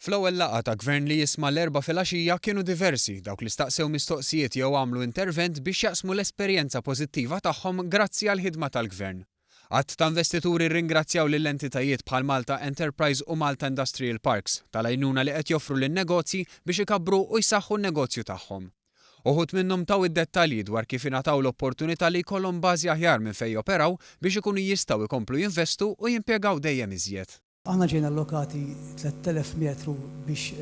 Fl-ewwel laqgħa ta' Gvern li Jisma' l-Erbgħa filgħaxija kienu diversi dawk li staqsew mistoqsijiet jew għamlu intervent biex jaqsmu l-esperjenza pożittiva tagħhom grazzi għall-ħidma tal-Gvern. Għadd ta' investituri rringrazzjaw lill-entitajiet bħal Malta Enterprise u Malta Industrial Parks tal-għajnuna li qed joffru lin-negozji biex ikabbru u jsaħħu n-negozju tagħhom. Uħud minnhom taw id-dettalji dwar kif ingħataw l-opportunità li jkollhom bażi aħjar minn fejn joperaw biex ikunu jistgħu jkomplu jinvestu u jimpjegaw dejjem iżjed. Aħna ġejna allokati 3,000 metru biex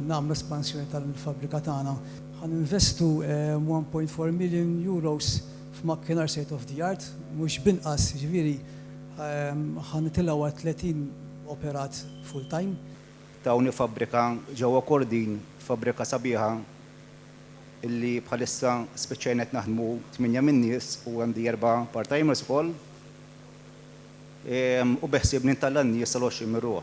nagħmlu espansjoni tal-fabbrika tagħna. Ħa ninvestu 1.4 million euros f'makkinar state of the art, mhux b'inqas, jiġifieri ħa nitilgħu għal 30 operat full time. Tawni fabbrika ġewwa Kordin, fabbrika sabiħa illi bħalissa spiċċajna qed naħdmu tmienja min-nies u għandi erba' part-timers ukoll. U beħsiebni ntalla' n-nies sal-20 mir-ruħ.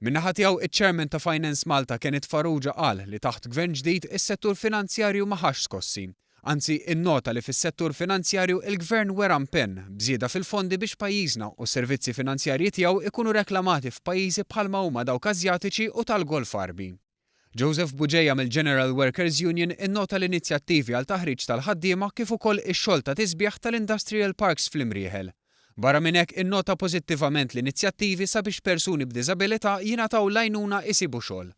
Min-naħa tiegħu, iċ-Chairman ta' Finance Malta Kenneth Farrugia qal li taħt Gvern ġdid is-settur finanzjarju ma ħax skossi. Anzi, innota li fis-settur finanzjarju il-Gvern wera impenn b'żieda fil-fondi biex pajjiżna u s-servizzi finanzjarji tiegħu jkunu reklamati f'pajjiżi bħalma huma dawk Asjatiċi u tal-Golf Għarbi. Joseph Bugeja mill-General Workers Union innota l-inizjattivi għal taħriġ tal-ħaddiema kif ukoll ix-xogħol ta' tisbiħ tal-industrial parks fl-Imrieħel. Barra minn hekk innota pożittivament l-inizjattivi sabiex persuni b'diżabilità jingħataw l-għajnuna isibu xogħol.